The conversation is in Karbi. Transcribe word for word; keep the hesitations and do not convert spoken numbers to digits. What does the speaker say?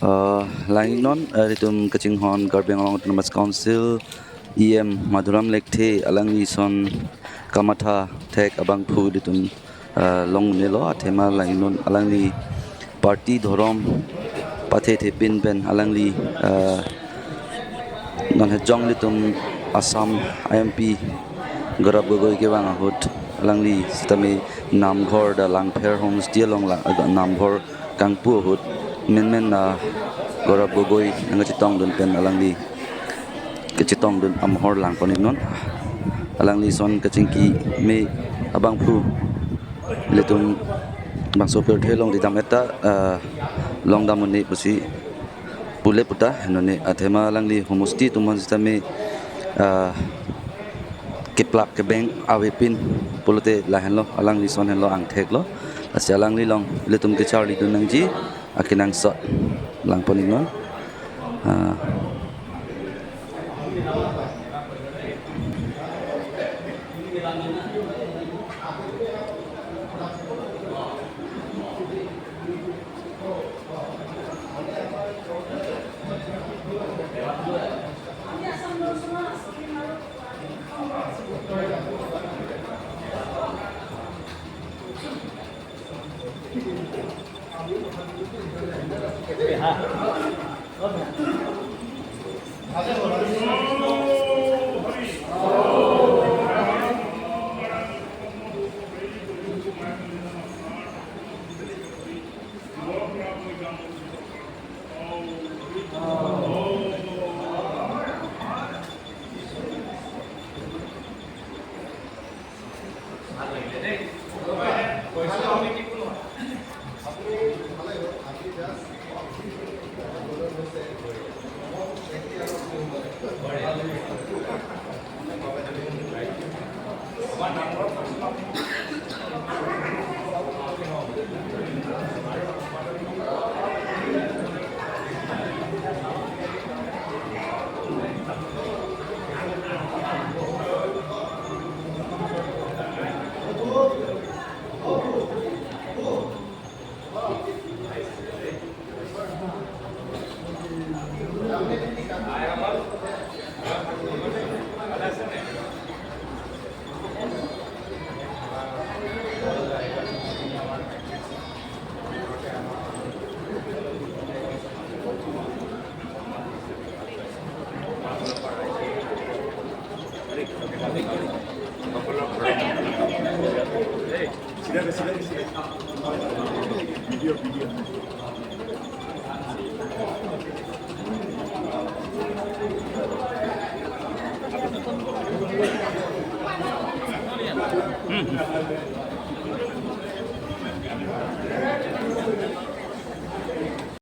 Uh, lang-iknon, uh, ilitum kachinghon Karbi Anglong Autonomous Council E M Madhuram Lekthe alangli son kamatha thek abangphu ilitum, uh, longnelo, athema lang-iknon alangli party dhorom pathethe pin pen alangli, uh, non hejong ilitum Assam M P Gaurav Gogoi kevang ahut alangli sitame Namghor dak Langpher Homestay along lang, uh, Namghor kangpu ahut menmen, ah, Gaurav Gogoi nangkachetongdun pen alangli kachetongdun amohor langpon-iknon. Alangli son kachingki me abangphu ilitum bangso pirthe along didam-et ta, ah, longdam un-e pusi pule puta, non-e athema alangli homestay atum aphan sitame, ah, keplak kebeng avepin pulote lahenlo, alangli son henlo angthek lo. Lasi alangli along ilitum kacharlidun nangji akenangsot langpon-iknon. Ah.